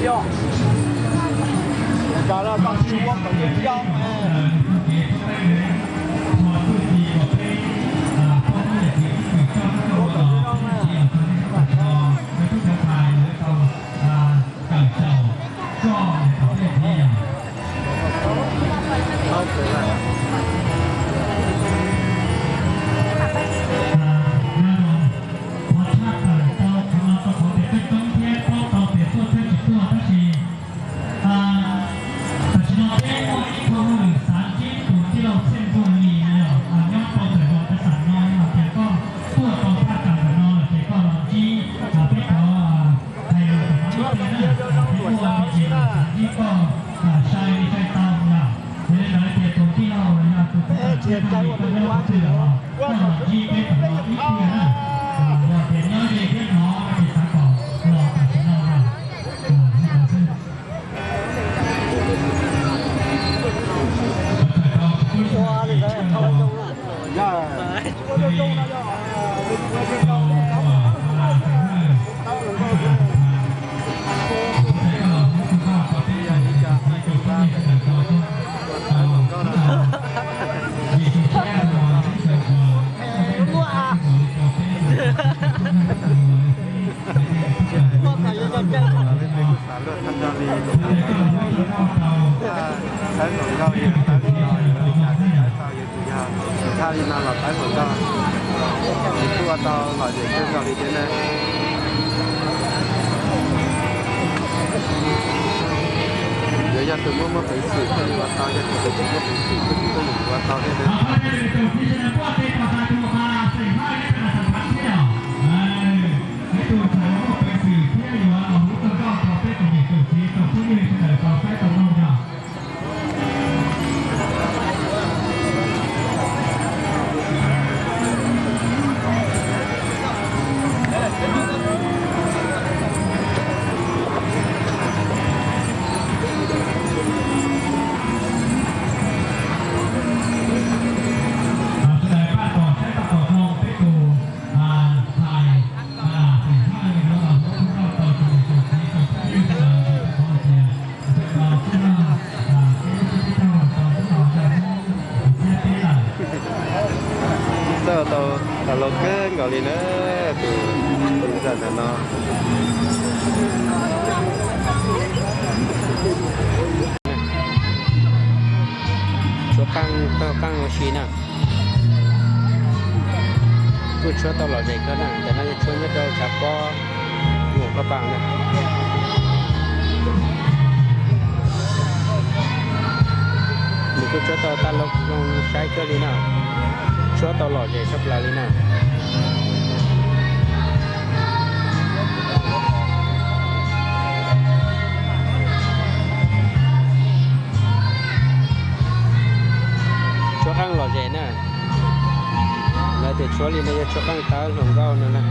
Qhov tshaj tawm tau qhov no rau qhov tias peb coob thiab paub tau tias tuaj thiab tsis tuaj tab sis tam sim no peb muaj ib qho hauj lwm xav ntsib tus tij laug Txhiaj Ntsuag Lis no yog nyob rau ntawm zos Paj Xam no, yog hais tias koj tuaj tau thaj tsam ntawm no lawm ces koj los ntsib peb cov hais lus tom no ib pliag na, peb muaj me ntsis lus xav ntsib koj sai li sai tau yom. Yog li ntawd ces tus tij laug los yog tus txiv ntxawm Txhiaj Ntsuag Lis koj nyob qhov twg los koj los ntsib peb tom no ib pliag na. Yog tias nyob ze thiab hnov ces xav kom los tam sim no na. Tawv hluas nkauj li, tawv hluas nkauj li, tawv tau yus tus yog tsis tshaj li no los tawv hluas nkauj. Kuj ua tau lom zem kawg nkaus li thiab na. Yuav yog tus muaj muaj peev xwm thiaj li ua tau, yog tus tsis muaj peev xwm thiaj li ua tau thiab na. Txawj tau tas los kawg nkaus li na, tus ntxawm ntawm no. Tshuab qeej, taug qeej ua si na. Kuj tshuab tau lom zem kawg na, ntawm no yog tshuab nyob rau tshav pob Moos Phaj Npaas na. Nws kuj tshuab tau taj loo saib kawg li na, tshuab tau lom zem tshaj plaws li na. Tshuab qeej lom zem na. Lawv tias tshuab li no yog tshuab qeej tawv hluas nkauj no na.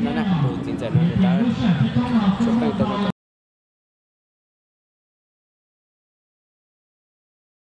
no na, tus txiv ntxawm no nws rab